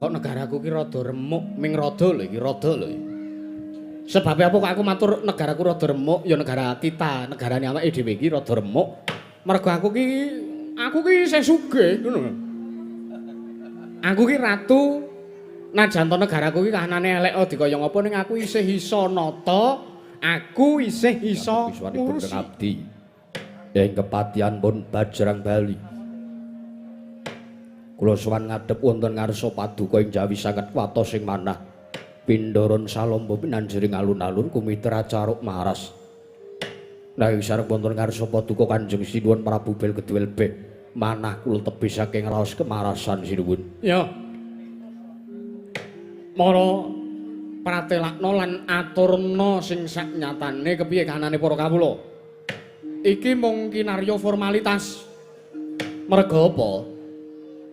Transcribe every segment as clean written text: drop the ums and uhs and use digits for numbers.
Kok negaraku ki rada remuk, ming rada lho iki, rada lho. Sebabe apa kok aku matur negaraku rada remuk, ya negara kita, negarane awake dhewe iki rada remuk. Mergo aku ki isih sugih ngono. Aku ki ratu najan to negaraku ki kahanane elek dikaya ngapa ning aku isih iso nata, aku isih iso Wiswanipun ngurusi. Abdi ing kepatihan pun Bajrang Bali. Kula sowan ngadhep wonten ngarsa paduka ing jawi sanget watos sing manah. Pindharan salamba pinanjering alun-alun kumitra caruk maras. Nanging sareng wonten ngarsa paduka Kanjeng Sinuwun Prabu Bel Gedwel Beh manah kula tebih saking raos kemarasan sinuwun. Ya. Mara pratelakna lan aturna sing saknyatane kepiye kahanane para kawula. Iki mung kinarya formalitas. Merga apa?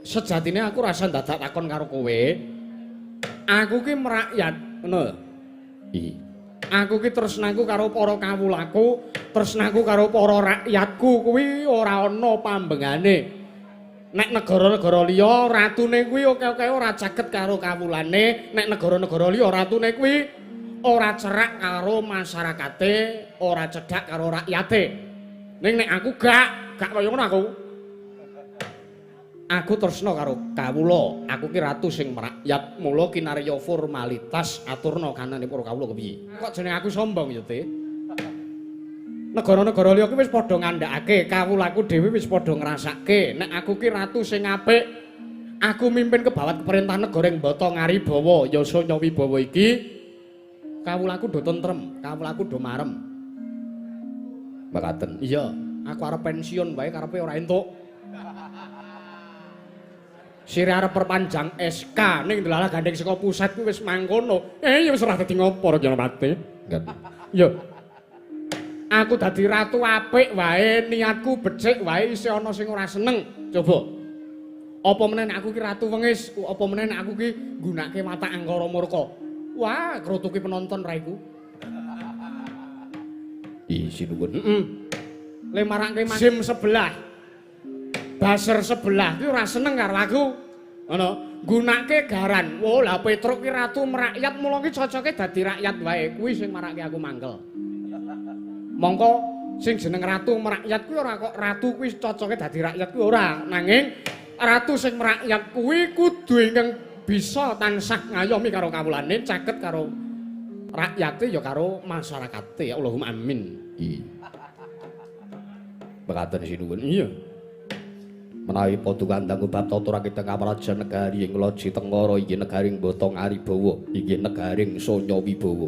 Sejatine aku rasa dadak takon karo kowe. Aku ki merakyat, ngono lho. I. Aku ki tresnaku karo para kawulaku, tresnaku karo para rakyatku kuwi ora ana pambengane. Nek negara-negara liya ratune kuwi oke-oke ora caket karo kawulane, nek negara-negara liya ratune kuwi ora cerak karo masyarakate, ora cedhak karo rakyate. Ning nek aku gak kaya ngono aku. Aku tresna karo kawula, aku ki ratu sing merakyat, mula kinarya formalitas aturna kanane para kawula kepiye. Kok jeneng aku sombong ya, Teh? Negara-negara liya ki wis padha ngandhakake, kawulaku dhewe wis padha ngrasake nek aku ki ratu sing apik. Aku mimpin kebawat pemerintahan negara ing Bata Ngaribawa, Yasa Nyawibawa iki kawulaku do tentrem, kawulaku do marem. Mekaten. Iya, aku arep pensiun wae karepe ora entuk. Sire arep perpanjang SK ning delalah gandeng saka pusat kuwi wis mangkono. Ya wis ora dadi ngopo Rakyat. Nggih. Ya. Aku dadi ratu apik wae, niatku becik wae isih ana sing ora seneng. Coba. Apa meneh nek aku ki ratu wengis, apa meneh nek aku ki nggunake watak angkara murka. Wah, krutuki penonton ra iku. I sinuwun. Heeh. Le marake sim sebelah. Baser sebelah ki ora seneng karo aku. Ngono. Nggunake garan. Wah, lah Petruk ki ratu merakyat mula ki cocoke dadi rakyat wae. Kuwi sing marake aku mangkel. Mongko sing jeneng ratu merakyat kuwi ora kok ratu kuwi cocoke dadi rakyat kuwi ora. Nanging ratu sing merakyat kuwi kudu ingkang bisa tansah ngayomi karo kawulane, caket karo rakyate ya karo masyarakate. Allahumma amin. I. Mekaten sinuwun. Iya. Menawi paduka dangu bab tata rakita kamrajan negari ing Loji Tengara inggih negaring Bata Ngaribawa inggih negaring Sanya Wibawa.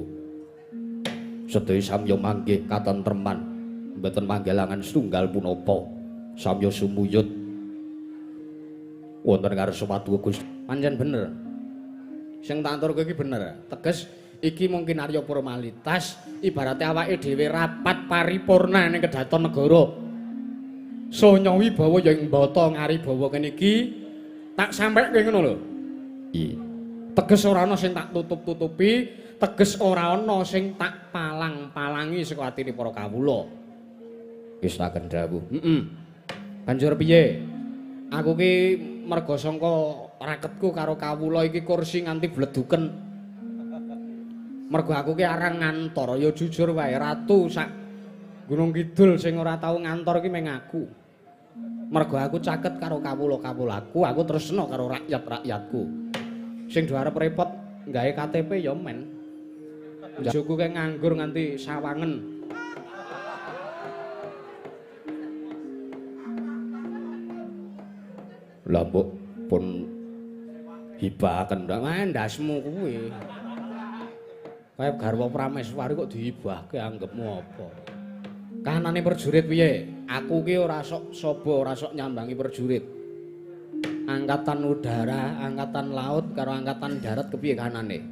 Sedaya samya manggih katentreman mboten manggalangan setunggal punapa. Samya sumuyut wonten ngarsa paduka Gusti. Pancen bener. Sing tak aturke iki bener. Teges iki mungkin arya formalitas ibarate awake dhewe rapat paripurna ning kedaton negara. Sanya Wibawa ya ing Bata Ngaribawa kene iki tak sampeke ngono lho. I. Teges ora ana sing tak tutup-tutupi, teges ora ana sing tak palang-palangi saka atine para kawula. Wis taken dawuh. Heeh. Banjur piye? Aku ki merga sangka raketku karo kawula iki kursi nganti bleduken. Mergo aku ki arang ngantor, ya jujur wae ratu sak Gunung Kidul sing ora tau ngantor ki mung aku. Mergo aku caket karo kawula-kawulaku, aku tresna karo rakyat-rakyatku. Sing do arep repot gawe KTP ya men. Bojoku kae nganggur nganti sawangen. Lah mbok pun hibahaken ndak Wah, ndasmu kuwi. Kaya garwa Prameswari kok dihibahke anggepmu apa? Kahanane prajurit piye? Aku ki ora sok saba, ora sok nyambangi prajurit. Angkatan udara, angkatan laut karo angkatan darat kepiye kahanane?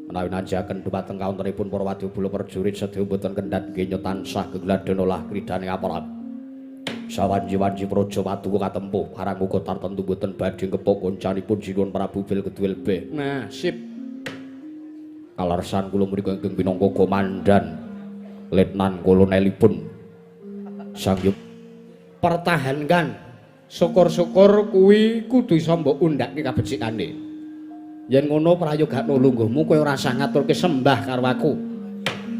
Menawi najaken dhumateng kawontenipun para wadyabala prajurit sedaya mboten kendhat genya tansah gegladhen olah kridane aparat. Sawanci-wanci praja paduka katempuh parang uga tartemtu mboten badhe ngepuk koncanipun Sinuwun Prabu Bil Gedwel Beh. Nah, sip. Kalersan kula mriku ingkang minangka komandan letnan kolonelipun Sang Pertahankan Syukur-syukur kuwi kudu iso mbok undhake kabecikane. Yen ngono prayogakno lungguhmu kowe ora usah ngaturke sembah karo aku.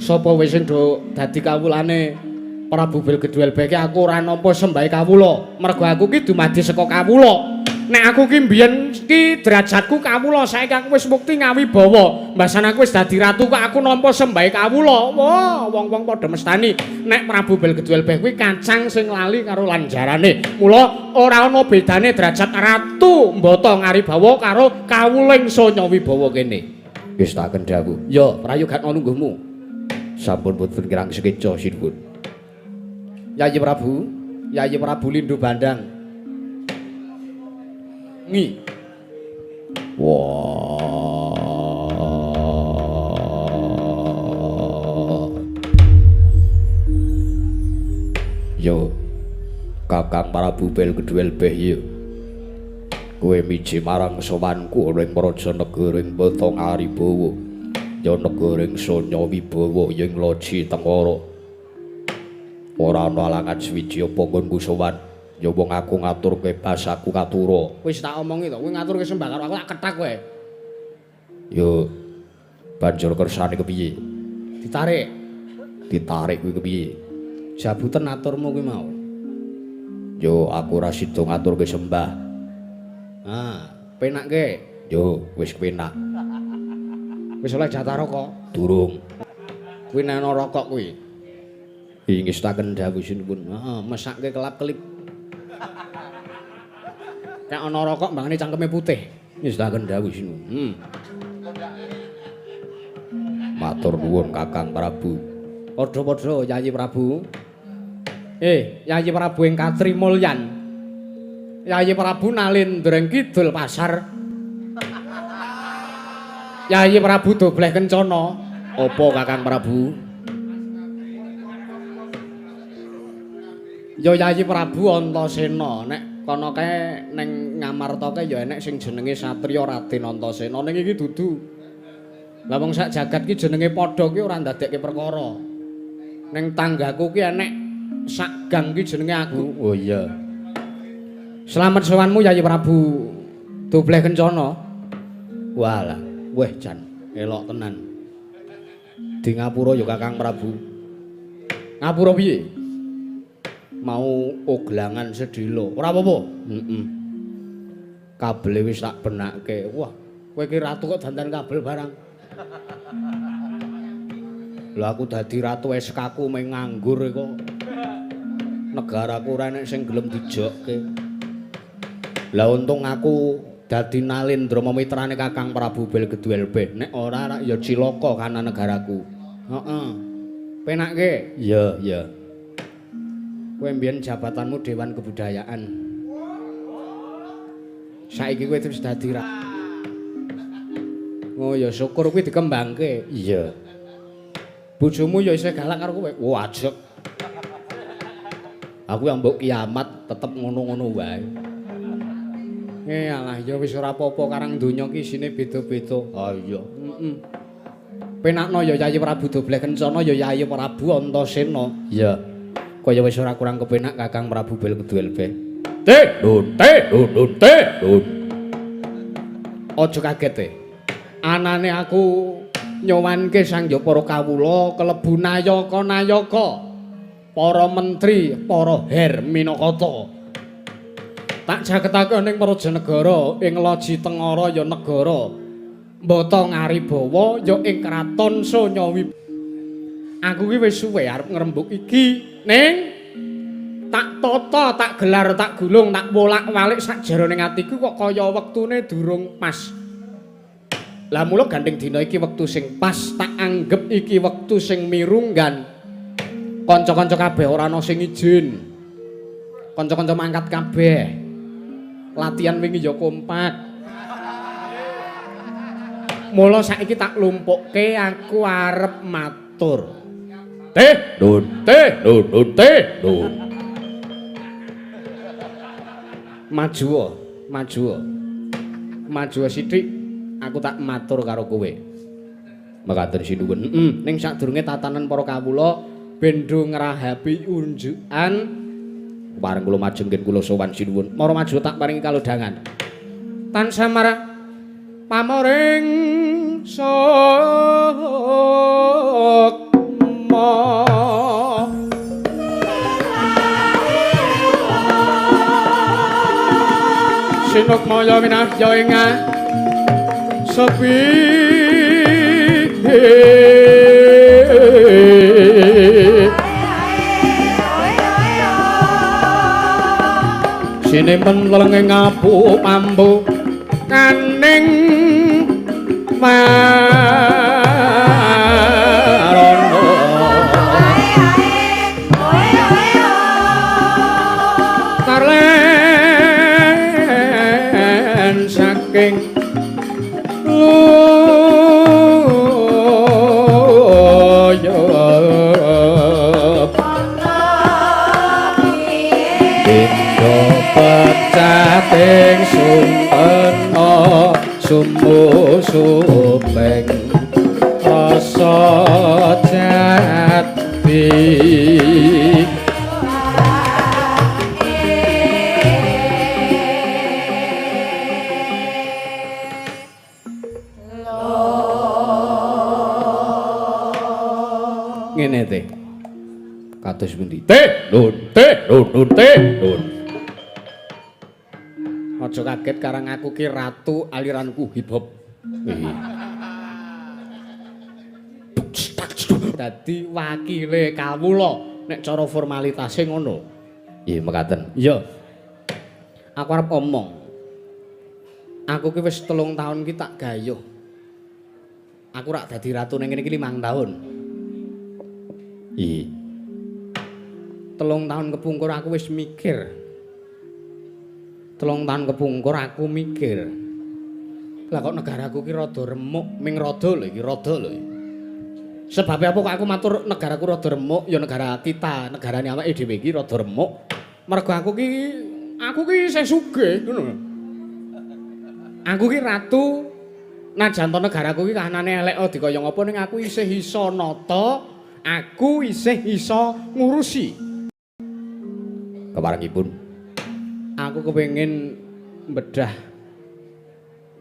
Sapa wis sing do dadi kawulane Prabu Belgeduwelbeh ki aku ora nampa sembahe kawula. Mergo aku ki dumadi saka kawula. Nek aku ki mbiyen ki derajatku kawula, saiki aku wis mukti ngawibawa. Mbasan aku wis dadi ratu kok aku nampa sembahe kawula. Wah, wong-wong padha mestani nek Prabu Belgeduwelbeh kuwi kacang sing lali karo lanjarane. Mula ora ana bedane derajat ratu Mbata Ngaribawa karo kawuling Sonya Wibawa kene. Wis tak kendhawu. Ya, prayogakno lungguhmu. Sampun putun kirang sekeca sinuwun. Yayi Prabu, Yayi Prabu Lindu Bandang. Ngi. Wah. Yo, Kakang Prabu Belgeduwelbeh yo. Kowe miji marang sowanku ana ing praja negara ing Mbata Ngaribawa. Ya negara ing Sonya Wibawa ing Loji Tengara. Ora ana alangan suwiji apa nggonku sowan. Ya wong aku ngaturke basaku katura. Wis tak omongi to, kowe ngaturke sembah karo aku tak kethak kowe. Yo banjur kersane kepiye? Ditarik. Ditarik kuwi kepiye? Jabuten aturmu kuwi mau. Yo aku ora sida ngaturke sembah. Ah, penakke. Yo wis penak. Wis oleh jatah rokok? Durung. Kuwi nek ana rokok kuwi. Ingestaken dawuh sinuwun. Heeh, mesake kelap-kelip. Nek ana rokok mbangane cangkeme putih. Ingestaken dawuh sinuwun. Matur nuwun Kakang Prabu. Padha-padha Yayi Prabu. Yayi Prabu ing Katri Mulyan. Yayi Prabu Nalendra ing kidul pasar. Yayi Prabu Dobleh Kencana. Apa Kakang Prabu? Ya Yayi Prabu Antasena. Nek kono kae ning Ngamarta kae ya enek sing jenenge Satriya Raden Antasena. Ning iki dudu. Lah wong sak jagat ki jenenge padha ki ora ndadekke perkara. Ning tanggaku ki enek sak gang ki jenenge aku. Oh iya. Slamet sowanmu Yayi Prabu Dobleh Kencana. Walah, weh jan elok tenan. Di ngapura ya Kakang Prabu. Ngapura piye? Mau oglangan sedhela. Ora apa-apa. Heeh. Kabele wis tak benake. Wah, kowe iki ratu kok dandan kabel barang. Lah aku dadi ratu SK-ku mung nganggur kok. Negaraku ora enek sing gelem dijokke. Lah untung aku dadi Nalendra mitrane Kakang Prabu Belgeduwelbeh. Nek ora ya cilaka kana negaraku. Heeh. Penakke? Iya, iya. Kowe mbiyen jabatanmu Dewan Kebudayaan. Saiki kowe wis dadi Oh ya syukur kuwi dikembangke. Iya. Bojomu ya isih galak karo kowe. Wah, ajek. Aku yang mbok kiamat tetep ngono-ngono wae. Alah ya wis ora apa-apa karang donya ki isine beda-beda. Ah iya. Heeh. Penakno ya Yayi Prabu Dobleh Kencana ya Yayi Prabu Antasena. Iya. Kaya wis ora kurang kepenak Kakang Prabu Belgeduwelbeh. Te, Nun, te, nun, nun, te, nun. Aja kaget e. Anane aku nyowanke sang ya para kawula kelebu nayaka-nayaka, para menteri, para her minakata. Tak jagetake ning Prajanegara ing Loji Tengara ya negara Mbata Ngaribawa ya ing kraton Sonyawi. Aku ki wis suwe arep ngrembug iki ning tak tata, tak gelar, tak gulung, tak wolak-walik sak jerone atiku kok kaya wektune durung pas. Lah mula gandeng dina iki wektu sing pas, tak anggep iki wektu sing mirunggan. Kanca-kanca kabeh ora ana sing izin. Kanca-kanca mangkat kabeh. Latihan wingi ya kompak. Mula saiki tak lumpukke aku arep matur. Teh, nun, teh, nun, nun, teh, nun. Maju, maju. Maju sithik, aku tak matur karo kowe. Mekaten sinuwun. Heeh, ning sadurunge tatanan para kawula ben do ngrahapi unjukan. Kepareng kula majengken kula sowan sinuwun. Mara maju tak paringi kalodhangan. Tansah marang pamoring sukma. Sinukmaya winahya ing sepi. Sinimpen lelenge ngapu pambu kaning marana. Tarlen saking luyup pecating sumpena sumusuping rasa jati. Ngene teh kados pundi teh nun teh nun nun teh nun. Aja kaget karang aku ki ratu aliranku hip hop. Dadi wakile kawula nek cara formalitase ngono. Nggih mekaten. Iya. Aku arep omong. Aku ki wis 3 taun ki tak gayuh. Aku rak dadi ratu ning ngene iki 5 taun. Iya. 3 taun kepungkur aku wis mikir. 3 taun kepungkur aku mikir. Lah kok negaraku ki rada remuk, ming rada lho iki, rada lho. Sebabe apa kok aku matur negaraku rada remuk, ya negara kita, negarane awake dhewe iki rada remuk. Mergo aku ki isih sugih ngono. Aku ki ratu najan to negaraku ki kahanane elek dikaya ngapa ning aku isih iso nata, aku isih iso ngurusi. Keparengipun aku kepengin bedah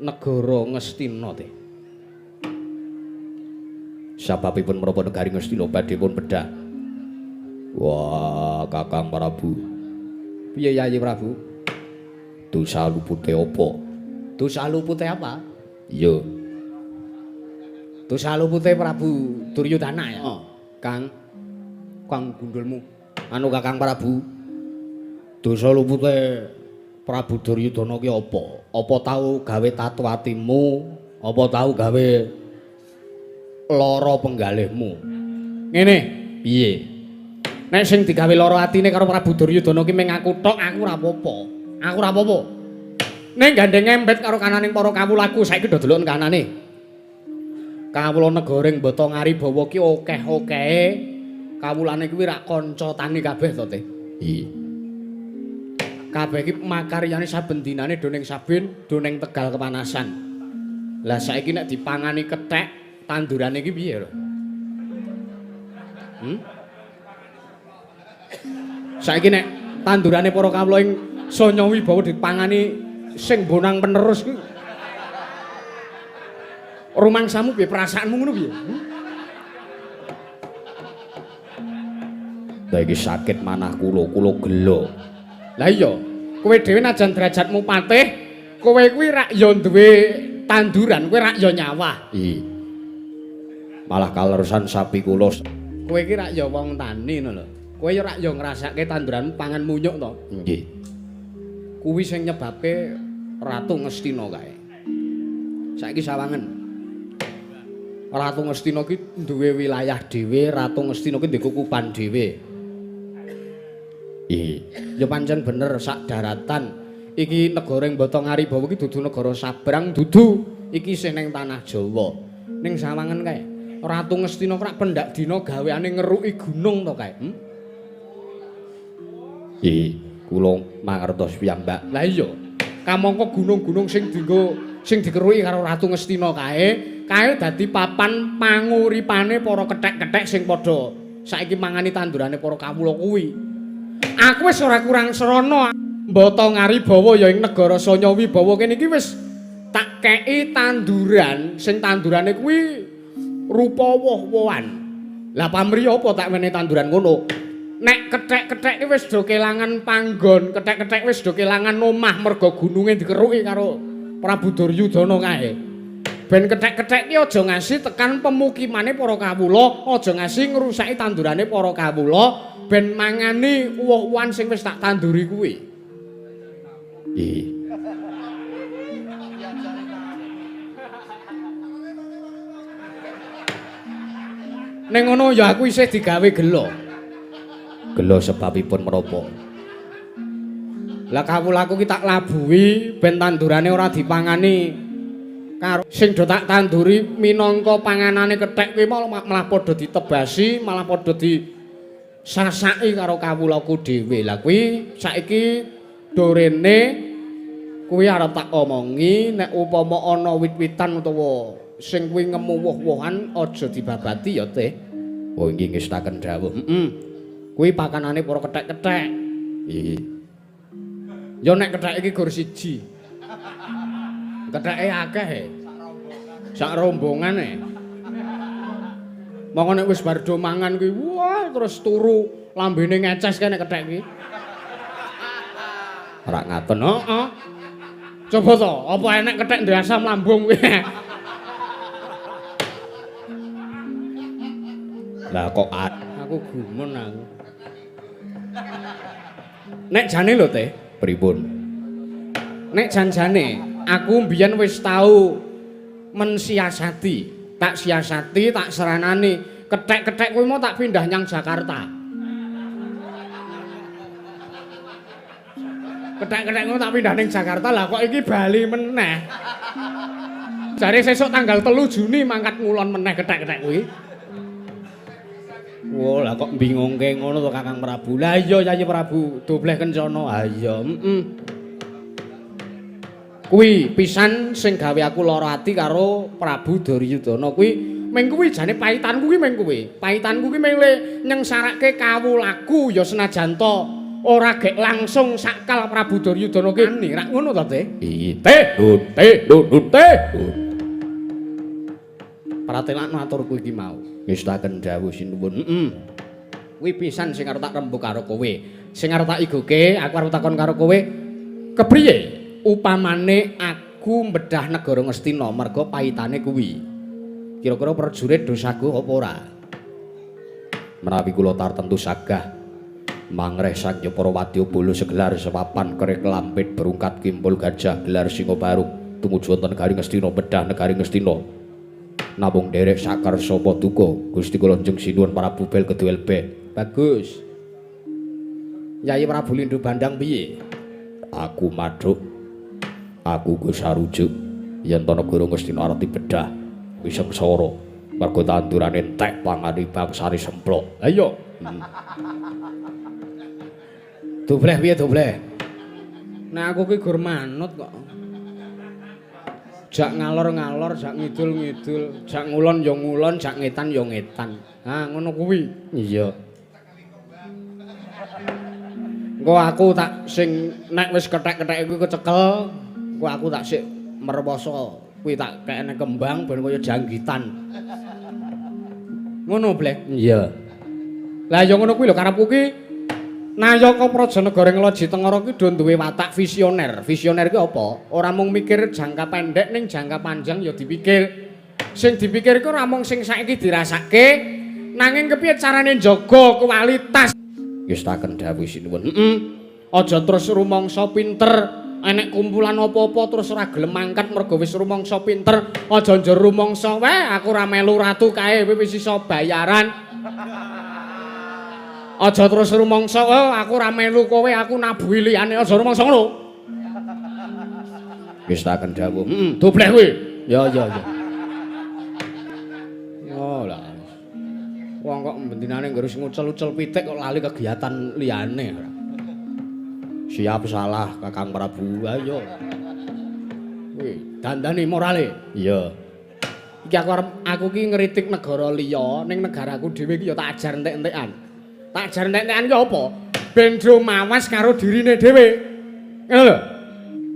negara Ngastina teh. Sababipun menapa negari Ngastina badhe pun bedah? Wah, Kakang Prabu. Piye Yayi Prabu? Dosa lupute apa? Dosa lupute apa? Iya. Dosa lupute Prabu Duryudana ya? Oh. Kang, Kang gundulmu. Anu Kakang Prabu. Dosa lupute Prabu Duryudana ki apa? Apa tau gawe tatu atimu? Apa tau gawe lara penggalihmu? Ngene, piye? Nek sing digawe lara atine karo Prabu Duryudana ki mung aku tok, aku ora apa-apa. Aku ora apa-apa. Ning gandeng embet karo kananing para kawulaku saiki do deloken kanane. Kawula negara ing Bata Ngaribawa ki akeh-akehe kawulane kuwi rak kanca tani kabeh to, Teh. Iya. Kabeh iki makaryane saben dinane do ning sabin, do ning Tegal kepanasan. Lah saiki nek dipangani kethek tandurane iki piye lho? Saiki nek tandurane para kawula ing Sanya Wibawa dipangani sing bonang penerus kuwi. Rumangsamu piye perasaanmu ngono piye? Lah iki sakit manah kula, kula gelo. Lah iya, kowe dhewe najan derajatmu patih, kowe kuwi rak ya duwe tanduran, kowe rak ya nyawah. Iya. Malah kaleresan sapi kula. Kowe iki rak ya wong tani ngono lho. Kowe ya rak ya ngrasake tanduranmu pangan munyuk to. Nggih. Kuwi sing nyebabke Ratu Ngastina kae. Saiki sawangen. Ratu Ngastina ki duwe wilayah dhewe, Ratu Ngastina ki duwe kukuban dhewe. Iya. Ya pancen bener sak daratan. Iki negara ing Bata Ngaribawa iki dudu negara sabrang, dudu. Iki isih ning tanah Jawa. Ning sawangen kae. Ratu Ngastina rak pendak dina gaweane ngeruki gunung to kae. Iya, kula mangertos piyambak. Lah iya. Kamangka gunung-gunung sing dienggo sing dikeruki karo Ratu Ngastina kae, kae dadi papan panguripane para kethek-kethek sing padha saiki mangani tandurane para kawula kuwi. Aku wis ora kurang srana. Mbata ngaribawa ya ing negara Sanya Wibawa kene iki wis tak kei tanduran sing tandurane kuwi rupa woh-wohan. Lah pamrih apa tak wenehi tanduran ngono? Nek kethek-kethek iki wis do kelangan panggon, kethek-kethek wis do kelangan omah mergo gununge dikeruki karo Prabu Duryudana kae. Ben kethek-kethek iki aja ngasi tekan pemukimane para kawula, aja ngasi ngrusaki tandurane para kawula, ben mangani woh-wohan sing wis tak tanduri kuwi. Ih. Ning ngono ya aku isih digawe gelo. Gelo sebabipun menapa? Lah kawulaku ki tak labuhi ben tandurane ora dipangani karo sing do tak tanduri minangka panganane kethek kuwi malah padha ditebasi, malah padha disasaki karo kawulaku dhewe. Lah kuwi saiki dorene kuwi arep tak omongi nek upama ana wit-witan utawa sing kuwi ngemu woh-wohan aja dibabati ya Teh. Oh inggih ngestaken dawuh. Heeh. Kuwi pakanane para kethek-kethek. Nggih. Ya nek kethek iki gur siji. Ketheke akeh. Sak rombongane. Monggo nek wis bar do mangan kuwi wah terus turu lambene ngeces kae nek kethek iki. Ora ngaten. Heeh. Coba to, apa enek kethek ndek asam lambung kuwi. Lah kok aku gumun aku. Nek jane lho Teh, pripun? Nek jan-jane aku mbiyen wis tau mensiasati, tak siasati, tak seranani, kethek-kethek kuwi mau tak pindah nyang Jakarta. Kethek-kethek kuwi tak pindah ning Jakarta, lah kok iki bali meneh. Jare sesuk tanggal 3 Juni mangkat ngulon meneh kethek-kethek kuwi. Wah, lah kok bingungke ngono to Kakang Prabu. Lah iya Yayi Prabu, dobleh kencana. Ha iya, heeh. Kuwi pisan sing gawe aku lara ati karo Prabu Duryudana kuwi. Meng kuwi jane paitanku kuwi meng kuwi. Paitanku kuwi meng le nyengsarake kawulaku ya senajan to ora gek langsung sakal Prabu Duryudana ki. Rak ngono to, Teh? Iya. Teh, Teh, Teh. Pratelakno aturku iki mau. Ngestaken dawuh sinuwun. Heeh. Kuwi pisan sing arep tak rembug karo kowe. Sing arep tak igoke, aku arep takon karo kowe. Kepriye upamane aku mbedah negara Ngastina merga paitane kuwi? Kira-kira prajurit do saguh apa ora? Menawi kula tartentu sagah mangreh sang para wadya bolo segelar sepapan kerik lampit berungkat kimpul gajah gelar singa barung tumuju wonten negari Ngastina bedah negari Ngastina. Namung nderek sakarsa paduka Gusti kula njeng sinuwun Prabu Bel Keduel Be. Bagus. Yayi Prabu Lindu Bandang piye? Aku madhuk. Aku nggo sarujuk yen to negara Ngastina arep dibedah wis sengsara mergo tandurane entek pangane bangsane semplok. Ha iya. Dobleh piye dobleh? Nek aku ki gur manut kok. Jak ngalor-ngalor, jak ngidul-ngidul, jak ngulon ya ngulon, jak ngetan ya ngetan. Ha ngono kuwi. Iya. Engko aku tak sing nek wis kethek-kethek kuwi kecekel, engko aku tak sik merwoso kuwi tak kekene kembang ben kaya janggitan. Ngono, Bleh. Iya. Lah ya ngono kuwi lho karepku ki Nayaka Prajanegara ing Loji Tengara ki do duwe watak visioner. Visioner ki apa? Ora mung mikir jangka pendek ning jangka panjang ya dipikir. Sing dipikir iku ora mung sing saiki dirasake, nanging kepiye carane njaga kualitas. Ngestaken dawuh sinuwun. Heeh. Aja terus rumangsa pinter, enek kumpulan apa-apa terus ora gelem mangkat mergo wis rumangsa pinter. Aja njur rumangsa wae aku ora melu ratu kae wis iso bayaran. Aja terus rumangsa, oh aku ora melu kowe, aku nabuhi liyane. Aja rumangsa ngono. Ngestaken dawuh. Heeh, dobleh kowe. Ya ya ya. Oh lah. Wong kok bendinane nggerus ngucel-ucel pitik kok lali kegiatan liyane. Siap salah Kakang Prabu. Ayo. Kuwi dandani morale. Iya. Iki aku arep aku ki ngritik negara liya ning negaraku dhewe iki ya tak ajar entek-entekan. Tak ajar entek-entekan ki apa? Ben do mawas karo dirine dhewe. Ngono lho.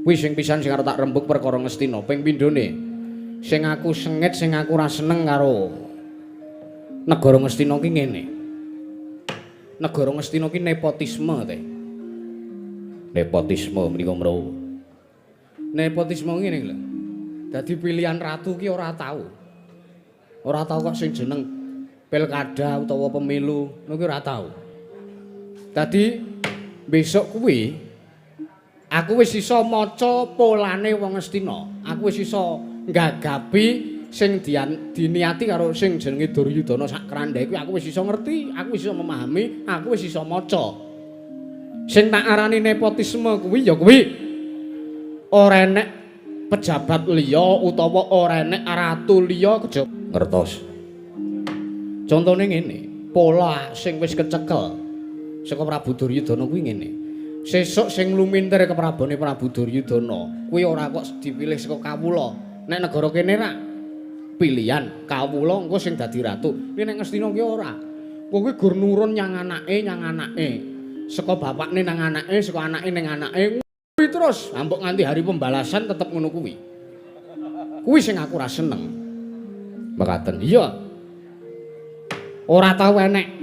Kuwi sing pisan sing arep tak rembug perkara Ngastina ping pindhone. Sing aku sengit, sing aku ora seneng karo negara Ngastina ki ngene. Negara Ngastina ki nepotisme teh. Nepotisme menika mro. Nepotisme ngene lho. Dadi pilihan ratu ki ora tau. Ora tau kok sing jeneng pilkada utawa pemilu ngono ki ora tau. Dadi besok kuwi aku wis iso maca polane wong Ngastina. Aku wis iso nggagapi sing diniati karo sing jenenge Duryudana sak krandhae kuwi aku wis iso ngerti, aku wis iso memahami, aku wis iso maca. Sing tak arani nepotisme kuwi ya kuwi ora enek pejabat liya utawa ora enek ratu liya kejaba ngertos. Contone ngene, pola sing wis kecekel saka Prabu Duryudana kuwi ngene. Sesuk sing lumintir keprabone Prabu Duryudana kuwi ora kok dipilih saka kawula. Nek negara kene ra pilihan kawula engko sing dadi ratu. Kuwi nek Ngastina ki ora. Kuwi gur nurun nyang anake, nyang anake. Saka bapakne nang anake, saka anake ning anake. Kuwi terus ambok nganti hari pembalasan tetep ngono kuwi. Kuwi sing aku ora seneng. Mekaten. Iya. Ora tau enek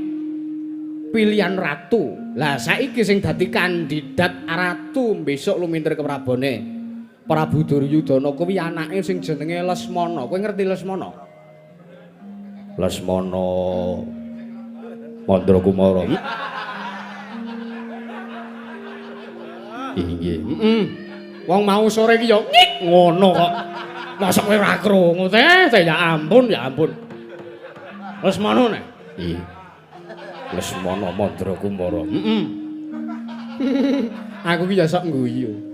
pilihan ratu. Lah saiki sing dadi kandidat ratu besok lumintir keprabone Prabu Duryudana kuwi anake sing jenenge Lesmana. Kowe ngerti Lesmana? Lesmana Mandra Kumara. Inggih. Heeh. Wong mau sore iki ya ngik ngono kok. Mosok kowe ora krungu teh, ya ampun, ya ampun. Lesmana nek. Iya. Lesmana Mandra Kumara. Heeh. Aku ki ya sok ngguyu.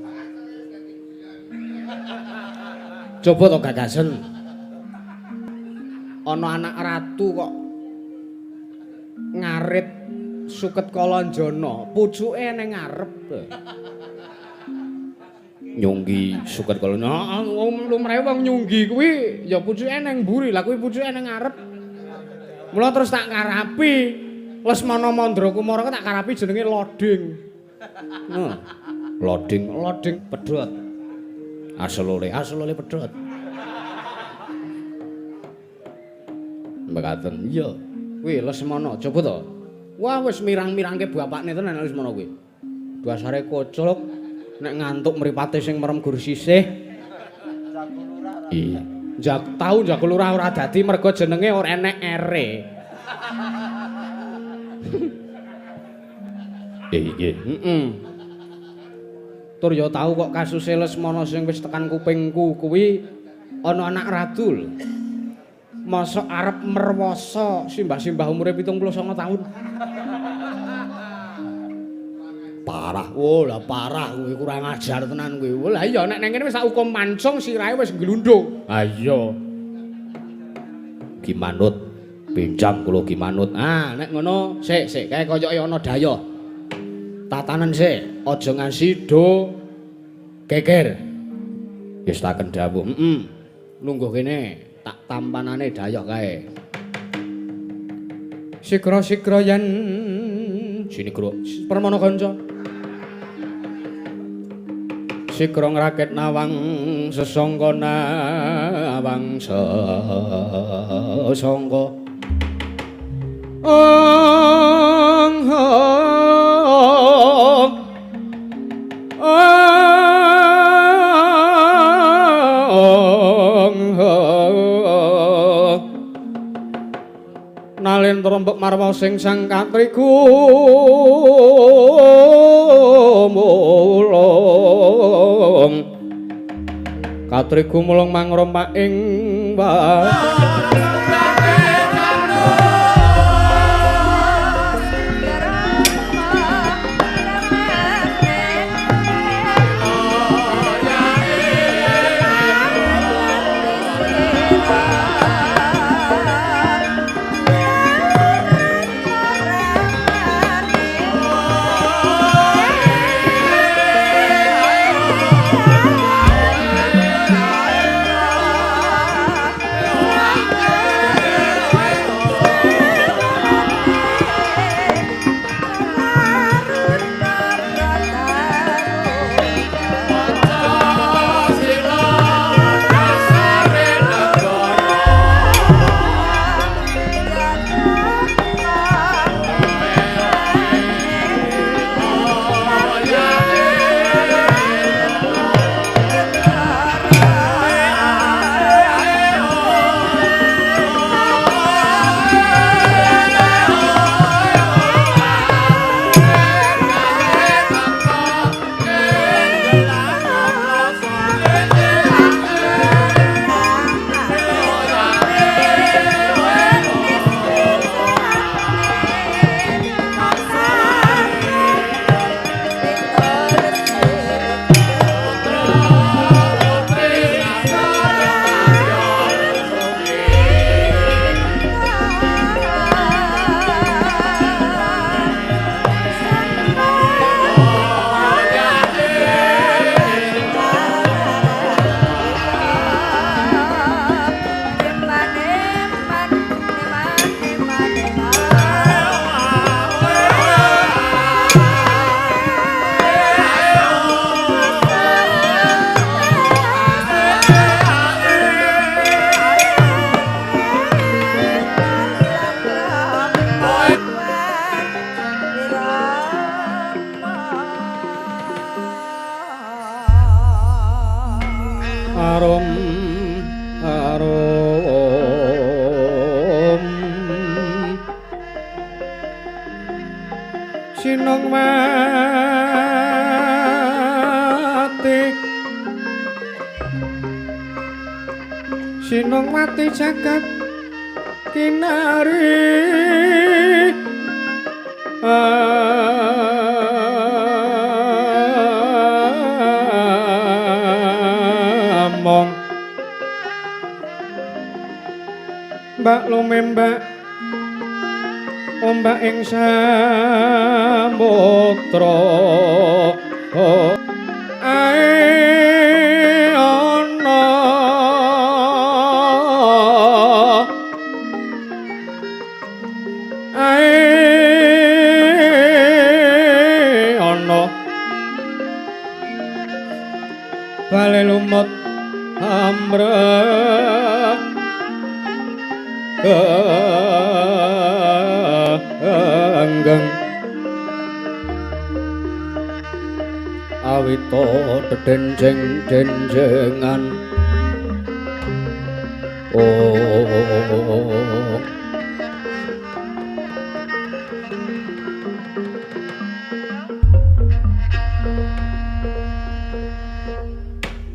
Coba to gagasen. Ana anak ratu kok ngarit suket Kalanjana, pucuke ning ngarep. Nyunggi suket Kalanjana. Heeh, wong lumrahe wong nyunggi kuwi ya pucuke ning mburi, lah kuwi pucuke ning ngarep. Mula terus tak karapi Lesmana Mandra Kumara tak karapi jenenge Loding. Heeh. Loding, loding pedhot. Aselole, aselole pedhot. Mekaten. Iya. Kuwi Lesmana, coba to. Wah wis mirang-mirangke bapakne tenan Lesmana kuwi. Dasare koclok nek ngantuk mripate sing merem gur sisih. Iya. Jak tau Jago Lurah ora dadi mergo jenenge ora enek ere. Iya. Heeh. Tur ya tau kok kasuse Lesmana sing wis tekan kupingku kuwi ana anak ratu lho. Mosok arep merwasa simbah-simbah umure 79 tahun. Parah. Oh lah parah kuwi kurang ajar tenan kuwi. Lah iya nek nang kene wis tak hukum mancung sirahe wis glundung. Ha iya. Ki manut bincang kula ki manut. Ah nek ngono sik sik kae koyoke ana dayoh. Tatanen sik, aja ngasi do geger. Wis taken dawuh. Heeh. Lungguh kene tak tampanane dayoh kae. Sigra-sigra yen Sinigra Permana kanca. Sigra ngrakit nawang sesangka nawang sesangka. Ong ong ong Nalendra mbok marwa sing sang katriku mulung katriku mulung mangrompak ing Sinungwati jagat kinari among mbak lumembak ombak ing samudra ae ana ae ana bale lumut amrek enggeng awita dedenjeng-denjengan oh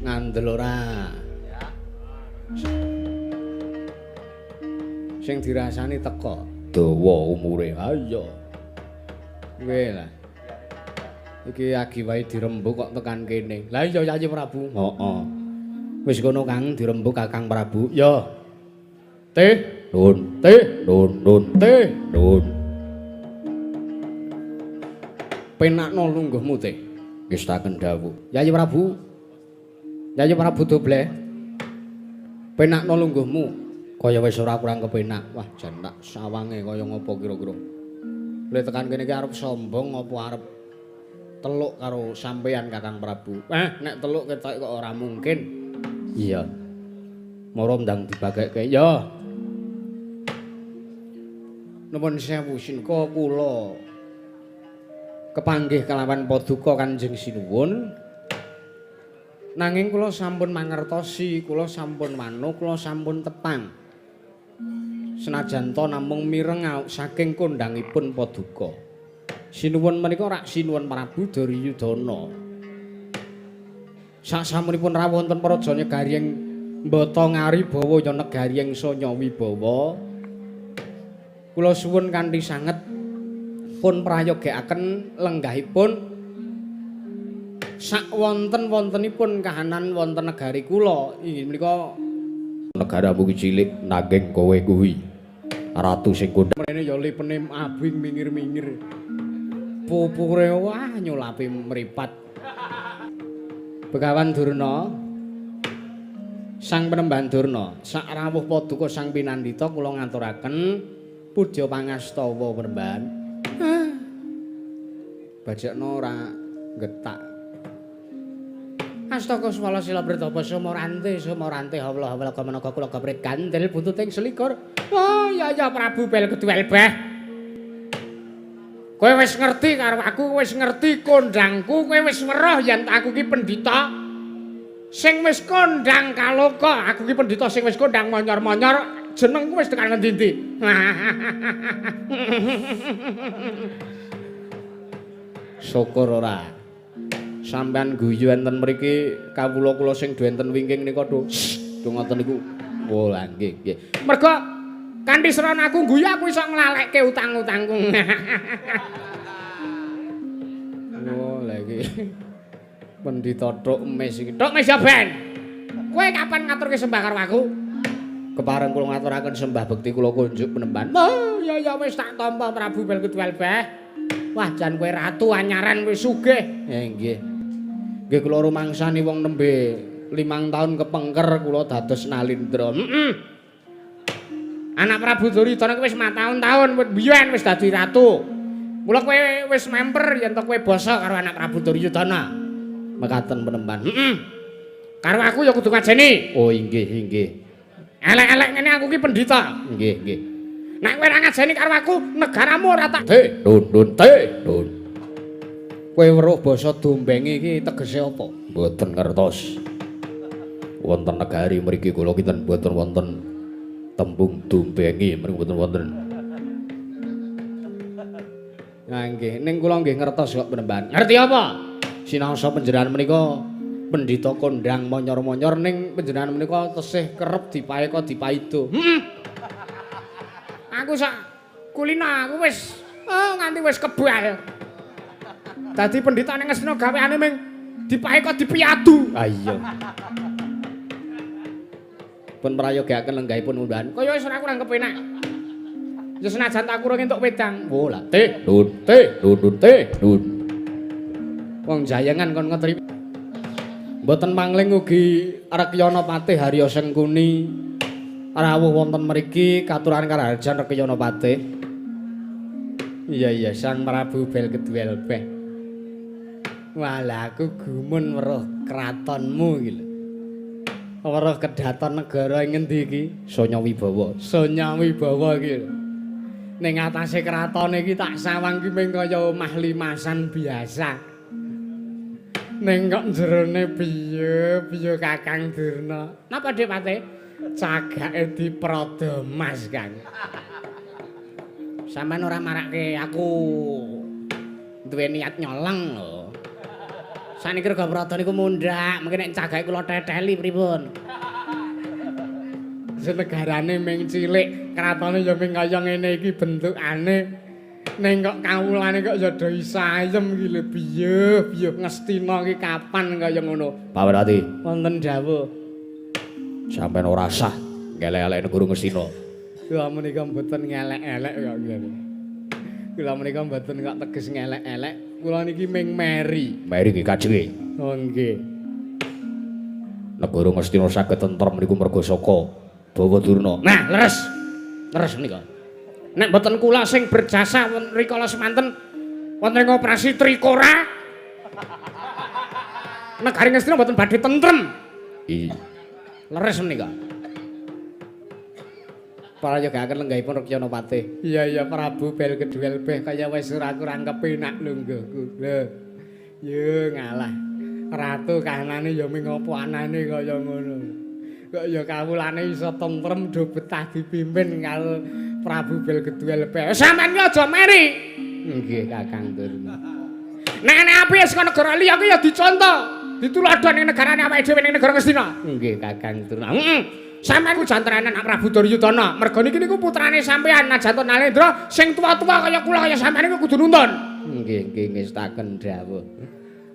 ngandel ora sing dirasani teko dawa umure ayo kowe lah iki agi wae dirembug kok tekan kene. Lah iya Yayi Prabu. Heeh. Wis kono Kang dirembug Kakang Prabu. Ya. Teh, nun, teh, nun, nun, teh, nun. Penakno lungguhmu teh. Ngestaken dawuh. Yayi Prabu. Yayi Prabu dobleh. Penakno lungguhmu. Kaya wis ora kurang kepenak. Wah, jan tak sawange kaya ngopo kira-kira. Le tekan kene iki arep sombong apa arep teluk karo sampeyan Kakang Prabu. Nek teluk ketok kok ora mungkin. Iya. Moro ndang dibagekke. Ya. Nuwun sewu sinka kula kepanggih kalawan paduka Kanjeng Sinuwun. Nanging kula sampun mangertosi, kula sampun wano, kula sampun tepang. Senajan to namung mireng saking kondhangipun paduka. Sinuwun menika rak Sinuwun Prabu Duryudana. Saksamunipun rawuh wonten praja negari ing Mbata Ngaribawa ya negari ing Sanya Wibawa. Kula suwun kanthi sanget pun prayogekaken lenggahipun sak wonten-wontenipun kahanan wonten negari kula inggih menika negaramu ki cilik nanging kowe kuwi ratu sing kondhang. Mrene ya lipene abing mingir-mingir. Pupure wah nyulapi mripat. Begawan Durna, Sang Penemban Durna, sak rawuh paduka Sang Pinandita kula ngaturaken puja pangastawa Penemban. Bajakno ora getak. Astaka swala sila pritapa sumorante sumorante hawla hawla kamenaka kula gaprit gandel buntuting selikur. Oh ya ya Prabu bel keduel beh. Kowe wis ngerti karo aku, wis ngerti kondhangku, kowe wis weruh yen aku ki pendhita sing wis kondhang kaloka, aku ki pendhita sing wis kondhang monyor-monyor, jenengku wis tekan ngendi-endi. Syukur ora. Sampeyan guyu enten mriki kawula kula sing do enten wingking nika do. Do ngoten niku. Oh lah nggih nggih. Mergo kanthi srana aku guyu aku iso nglalekke utang-utangku. Oh lha iki pendhita tok mes iki. Tok mes ya ben. Kowe kapan ngaturke sembah karo aku? Kepareng kula ngaturaken sembah bekti kula kunjuk penemban. Oh ya ya wis tak tampa Prabu Belkuduel beh. Wah jan kowe ratu anyaran wis sugih. Nggih. Nggih kula rumangsani wong nembe 5 taun kepengker kula dados Nalindra. Heeh. Anak Prabu Duryudana kuwi wis mataun-taun biyen wis dadi ratu. Mula kowe wis memper yen to kowe basa karo anak Prabu Duryudana. Mekaten penemban. Heeh. Karo aku ya kudu ngajeni. Oh inggih inggih. Elek-elek ngene aku ki pendhita. Nggih nggih. Nek kowe ora ngajeni karo aku, negaramu ora tak te nun nun te nun. Kowe weruh basa dombengi iki tegese apa? Mboten ngertos. Wonten negari mriki kula kinten mboten wonten tembung dombengi mriki mboten wonten. Nah nggih, ning kula nggih ngertos kok penemban. Ngerti apa? Sinaosa panjenengan menika Pendhita kondhang monyor-monyor ning panjenengan menika tesih kerep dipaeka dipaido. Heeh. Aku sak kulina aku wis nganti wis kebal. Dadi pendhita ning Ngastina gaweane ming dipaeka dipiyadu. Ah iya. Pun prayogaken lenggahipun undahan. Kaya wis ora kurang kepenak. Ya senajan tak kurang entuk wedang. Wo lah teh, Nun, teh, nun, teh. nun. Wong jayengan kon ngetri. Mboten mangling ugi Rekyana Patih Harya Sengkuni rawuh wonten mriki katuran karaharjan Rekyana Patih. Iya iya Sang Prabu Bel Keduwelbeh. Walah aku gumun weruh kratonmu iki lho. Weruh kedaton negara ing ngendi iki? Sonya Wibawa. Sonya Wibawa iki lho. Ning atase kratone iki tak sawang ki mung kaya omah limasan biasa. Ning kok jerone piye piye Kakang Durna. Napa Dik Patih? Cagake diprada mas, Kang. Sampeyan ora marake aku duwe niat nyolong lho. Saniki rega prada niku mundhak, mungkin nek cagake kula teteli pripun? Senegarane ming cilik, kratone ya ming kaya ngene iki bentukane. Ning kok kawulane kok ya do isayem iki lho, piye piye Ngastina iki kapan kaya ngono. Pawarati, Wonten dawuh. Sampeyan ora sah ngelek-elek negara Ngastina. Kula menika mboten ngelek-elek kok nggih. Kula menika mboten kok teges ngelek-elek. Kula niki ming meri. Meri nggih kajenge. Oh nggih. Negara Ngastina saged tentrem niku merga saka Bawa Durna. Nah, leres. Leres menika. Nek mboten kula sing berjasa rikala semanten wonten ing operasi Trikora, negari Ngastina mboten badhe tentrem. Iya. Leres menika. Prayogakaken lenggahipun Rekyana Patih. Iya iya Prabu Bel Keduwelbeh kaya wis ora kurang kepenak lungguhku. Lho. Yo ngalah. Ratu kahanane ya ming apa anane kaya ngono. Kok ya kawulane iso tentrem do betah dipimpin karo Prabu Bel Keduwelbeh. Sampeyan ki aja meri. Nggih Kakang Durna. Nek nek apike saka negara liya ki ya dicontoh. Dituladhani ning negarane awake dhewe ning negara Ngastina. Nggih Kakang Durna. Heeh. Sampeyan ku jantrane anak Prabu Duryudana. Merga niki niku putrane sampeyan najan to Nalendra sing tuwa-tuwa kaya kula kaya sampeyan niku kudu nuntun. Nggih nggih ngestaken dawuh.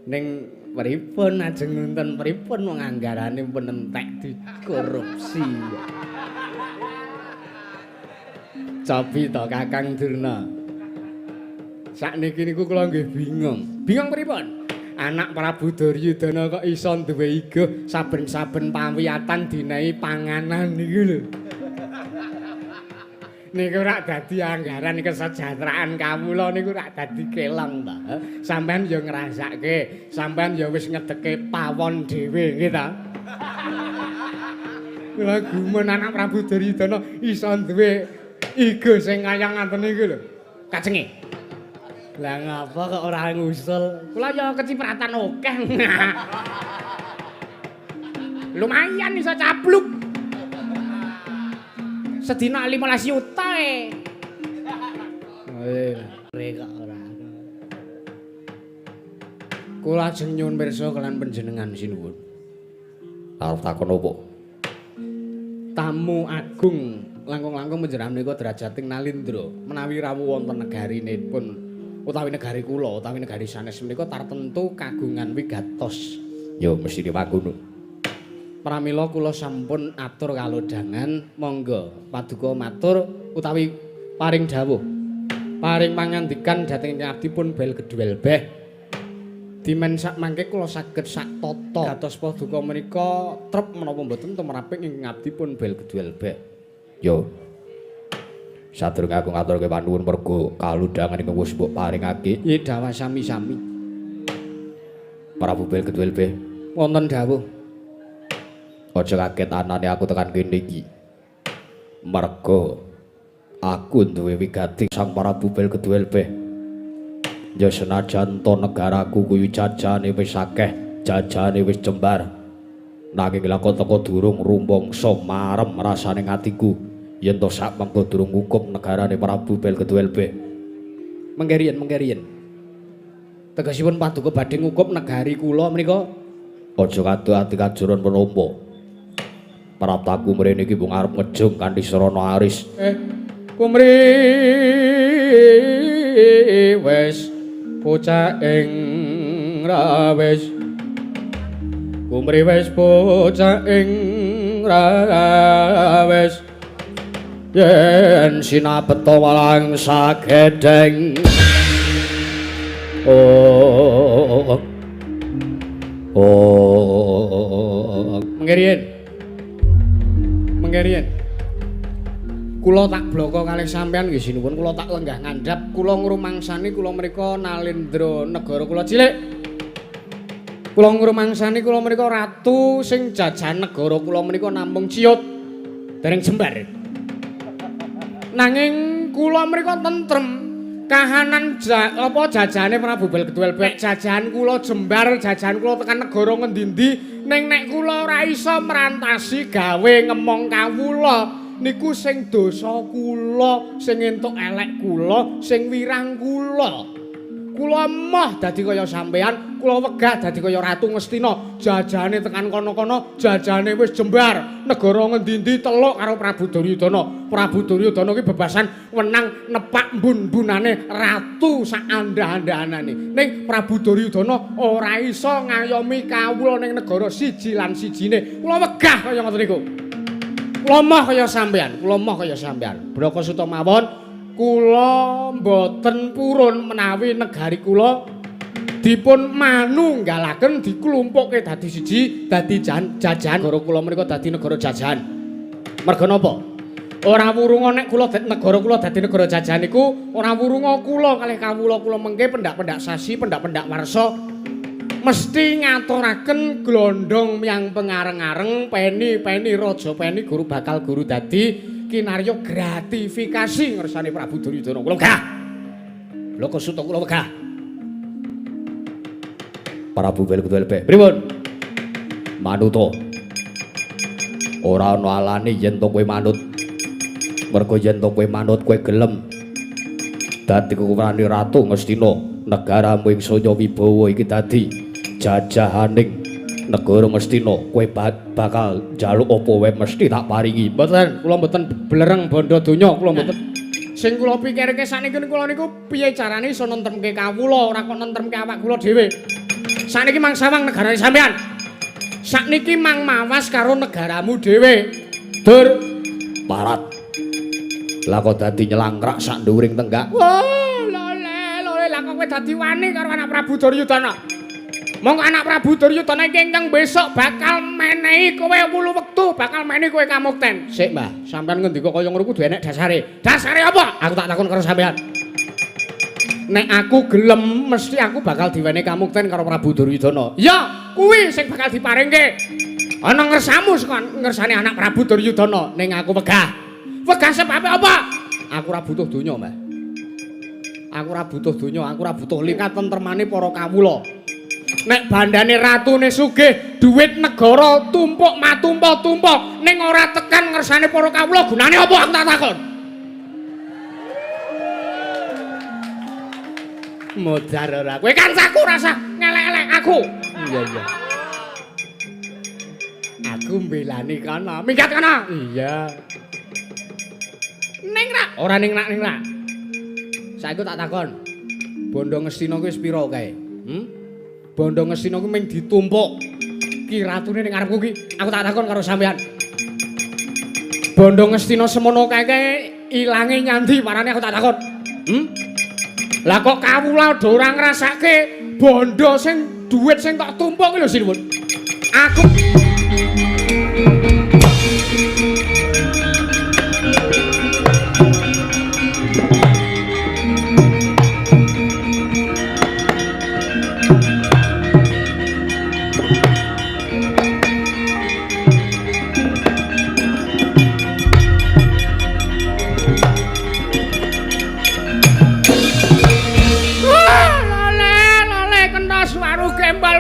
Ning pripun ajeng nuntun pripun wong anggarane pun entek dikorupsi. Cobi to Kakang Durna. Sakniki niku kula nggih bingung. Bingung pripun? Anak Prabu Duryudana kok iso duwe iguh saben-saben pawiyatan dinehi panganan niku lho. Niku rak dadi anggaran kesejahteraan kawula niku rak dadi kelong ta. Sampeyan ya ngrasake, sampeyan ya wis ngedeke pawon dhewe nggih ta. Kula gumun anak Prabu Duryudana iso duwe iguh sing kaya ngaten niku lho. Kajenge. Lah ngapa kok ora ngusul? Kula ya kecipratan akeh. Lumayan iso capluk. Sedina 15 yuta e. Re kok ora. Kula ajeng nyuwun pirsa kalian panjenengan sinuwun. Arep takon opo? Tamu agung langkung-langkung panjenengan menika derajating Nalindra menawi rawuh wonten negarinipun utawi negari kula utawi negari sanes menika tartemtu kagungan wigatos. Ya mesti dipanggunu. Pramila kula sampun atur kalodhangan, monggo paduka matur utawi paring dawuh. Paring pangandikan dhateng abdi pun Bel Keduwelbeh. Dimen sak mangke kula saged sak tata. Dados paduka menika trep menapa mboten tumraping ing abdi pun Bel Keduwelbeh. Yo. Sadurunge aku ngaturke panuwun merga kalodhangan ingkang wis mbok paringake. Nggih dawah sami-sami. Prabu Bel Keduwelbeh wonten dawuh. Aja kaget anane aku tekan kene iki. Merga aku duwe wigati Sang Prabu Bel Keduwelbeh. Ya senajan to negaraku kuwi jajane wis akeh, jajane wis jembar. Nanging lakon teko durung rumangsa marem rasane atiku yen to sak mengko durung ngukup negarane Prabu Bel Keduwelbeh. Mengke riyen, mengke riyen. Tegesipun paduka badhe ngukup negari kula menika Aja kadu ati kajuron penampa. Praptaku mrene iki mung arep ngejung kanthi sarana aris. Kumri wis bocah ing rawis. Kumri wis bocah ing rawis. Yen sinabeta walang sagedeng. Oh. Oh. Mengke riyen. Kula tak bloko kalih sampean nggih sinuwun, kula tak lenggah ngandhap, kula ngrumangsani kula mrika Nalendra negara kula cilik. Kula ngrumangsani kula mrika ratu sing jajahan negara kula menika namung ciut dereng jembar. Nanging kula mrika tentrem kahanan apa jajahane Prabu Belgeduwelbek, jajahan kula jembar, jajahan kula tekan negara ngendi-endi, ning nek kula ora iso mrantasi gawe ngemong kawula niku sing dosa kula, sing entuk elek kula, sing wirang kula. Kula emoh dadi kaya sampean, kula wegah dadi kaya Ratu Ngastina, jajahane tekan kono-kono, jajahane wis jembar, negara ngendi-endi teluk karo Prabu Duryudana. Prabu Duryudana ki bebasan wenang nepak mbun-mbunane ratu sak andhah-andhahanane. Ning Prabu Duryudana ora iso ngayomi kawula ning negara siji lan sijine. Kula wegah kaya ngoten niku. Kula emoh kaya sampean, kula emoh kaya sampean. Braka Suta mawon kula mboten purun menawi negari kula dipun manunggalaken diklumpukke dadi siji, dadi jajahan negara kula menika dadi negara jajahan. Merga napa? Ora wurunga nek kula negara kula dadi negara jajahan niku ora wurunga kula kalih kawula kula mengke pendak-pendak sasi, pendak-pendak warsa mesti ngaturaken glondong miyang pengareng-areng peni-peni raja peni guru bakal guru dadi kinarya gratifikasi ngersane Prabu Duryudana. Kula wegah. Blaka Suta kula wegah. Prabu Belgeduwelbek. Pripun? Manuta. Ora ana alane yen to kowe manut. Mergo yen to kowe manut kowe gelem dadi kuwrani Ratu Ngastina, negaramu ing Sanya Wibawa iki dadi jajahaning negara Ngastina. Kowe bakal njaluk apa wae mesti tak paringi. Mboten, kula mboten blereng bondo donya, kula mboten. Sing kula pikirke sakniki kula niku piye carane iso nentremke kawula, ora kok nentremke awak kula dhewe. Sakniki mang sawang negarane sampean. Sakniki mang mawas karo negaramu dhewe. Dur parat. Lah kok dadi nyelangkrak sak nduwuring tenggak. Wah, lole, lole, lah kok kowe dadi wani karo anak Prabu Duryudana. Monggo anak Prabu Duryudana iki ingkang besok bakal menehi kowe wulu wektu, bakal menehi kowe kamukten. Sik, Mbah, sampean ngendika kaya ngono kudu enek dasare. Dasare apa? Aku tak takon karo sampean. Nek aku gelem mesti aku bakal diwenehi kamukten karo Prabu Duryudana. Ya, kuwi sing bakal diparingke. Ana ngersamu saka ngersane anak Prabu Duryudana, ning aku wegah. Wegah sebabe apa? Aku ora butuh donya, Mbah. Aku ora butuh donya, aku ora butuh katentremane para kawula. Nek bandane ratune sugih, duit negara tumpuk matumpa-tumpa, ning ora tekan ngersane para kawula, gunane apa aku tak takon? Modar ora. Kowe kancaku rasa ngelek-elek aku. Iya, iya. Aku mbelani kana. Minggat kana. Iya. Ning ra? Ora ning nak ning ra. Saiki tak takon. Bondo Ngastina kuwi wis pira kae? Bondo Ngastina kuwi mung ditumpuk. Ki ratune ning ngarepku ki, aku tak takon karo sampean. Bondo Ngastina semono kae ilange nyandi parane aku tak takon. Lah kok kawula do ora ngrasake bondo sing duit sing tak tumpuk ki lho sinuwun. Aku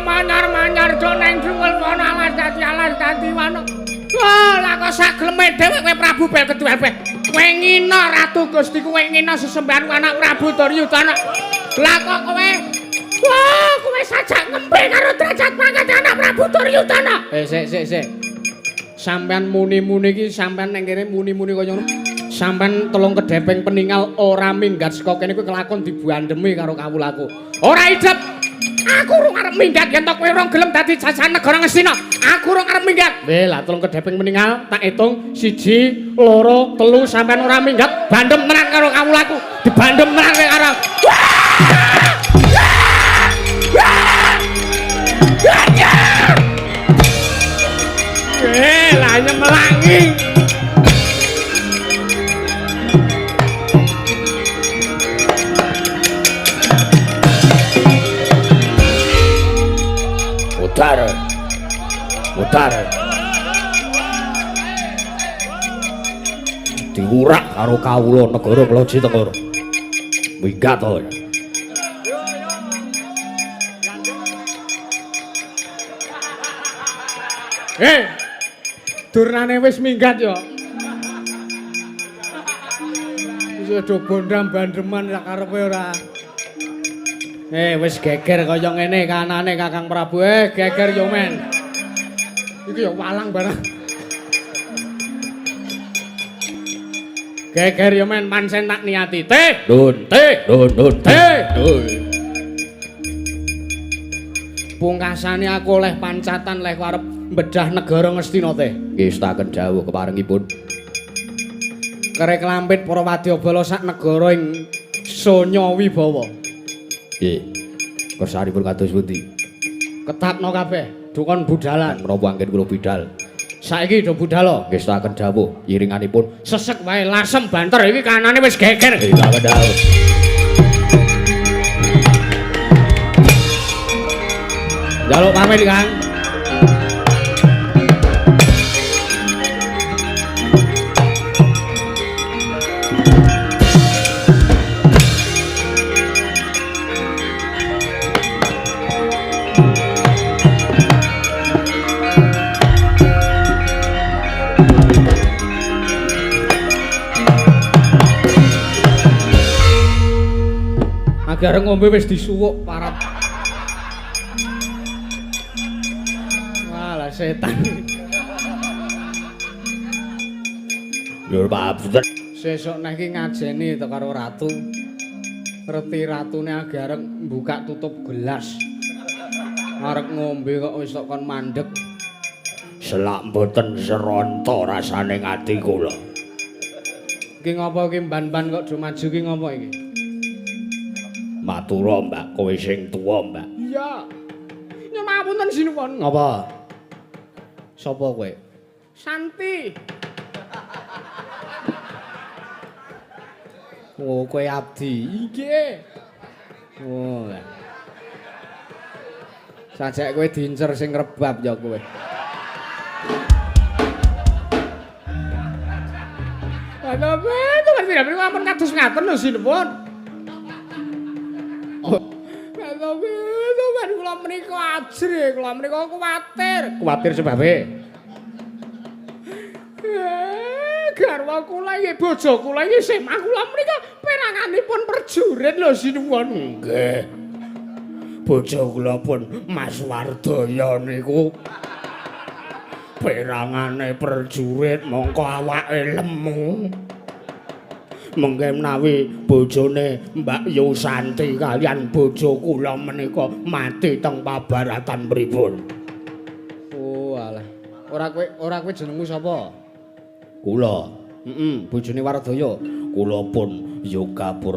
manyar-manyar do neng jungul wana alas dadi wana. Wah, lah kok sagleme dhewe kowe Prabu Belgeduwelbek. Kowe ngina Ratu Gusti, kowe ngina sesembahanku anak Prabu Duryudana. Lah kok kowe, wah, kowe sajak ngembe karo derajat pangkat anak Prabu Duryudana. Sik sik sik. Sampeyan muni-muni iki sampeyan ning kene muni-muni kaya ngono. Sampeyan telung kedhepeng peningal ora minggat saka kene kuwi kelakon dibuandemi karo kawulaku. Ora idep. Aku urung arep minggat yen to kowe ora gelem dadi jajahan negara Ngastina. Aku urung arep minggat. Weh, lah telung kedhepeng peningal tak hitung 1 2 3 sampeyan ora minggat bandem tenan karo kawulaku. Dibandem tenan kowe karo. Eh, lah nyemelangi. Mutar. Mutar. Diurak karo kawula negara Kloji Tengger. Minggat to. Durnane wis minggat ya. Wis do bondam bandeman sak karepe ora. Wis geger kaya ngene kanane Kakang Prabu. Geger yo men. Iki yo walang barang. Geger yo men pancen tak niati. Teh, Nun, teh, nun, nun, teh. Nun. Pungkasane aku oleh pancatan leh arep bedah negara Ngastina teh. Nggih, setaken dawuh keparengipun. Kerek lampit para wadyabala sak negara ing Sonya Wibawa. Nggih. Kersanipun kados pundi? Ketapno kabeh, dukon budalan. Menapa anggen kula bidal? Saiki do budala. Nggih, setaken dawuh iringanipun. Sesek wae lasem banter iki kanane wis geger. Nggih, setaken dawuh. Njaluk pamit, Kang. Agar ngombe wis disuwuk parap. Walah setan. Yo Pak. Sesuk neh iki ngajeni to karo ratu. Reti ratune agareng buka tutup gelas. Arep ngombe kok wis tok kon mandeg. Selak mboten seronta rasane ati kula. Iki ngopo iki mban-mban kok do maju iki ngopo iki? Matura Mbak, kowe sing tuwa Mbak. Iya. Nyuwun ngapunten sinuwun. Ngapa? Sapa kowe? Santi. Oh, kowe abdi. Nggih. Oh. Sajake kowe diincer sing rebab ya kowe. Lha piye to Mas ampun kados ngaten lho sinuwun. Kula menika ajrih, kula menika kuwatir. Kuwatir sebabe? Garwa kula iki bojo kula iki semah kula menika peranganipun prajurit lho sinuwun. Nggih. Bojo kula pun Mas Wardaya niku perangane prajurit mongko awake lemu. Mengke menawi bojone Mbak Yusanti kalian bojo kula menika mati teng pabaratan pripun? Oh alah. Ora kowe jenengmu sapa? Kula. Heeh, bojone Wardaya. Kula pun Yoga Purna.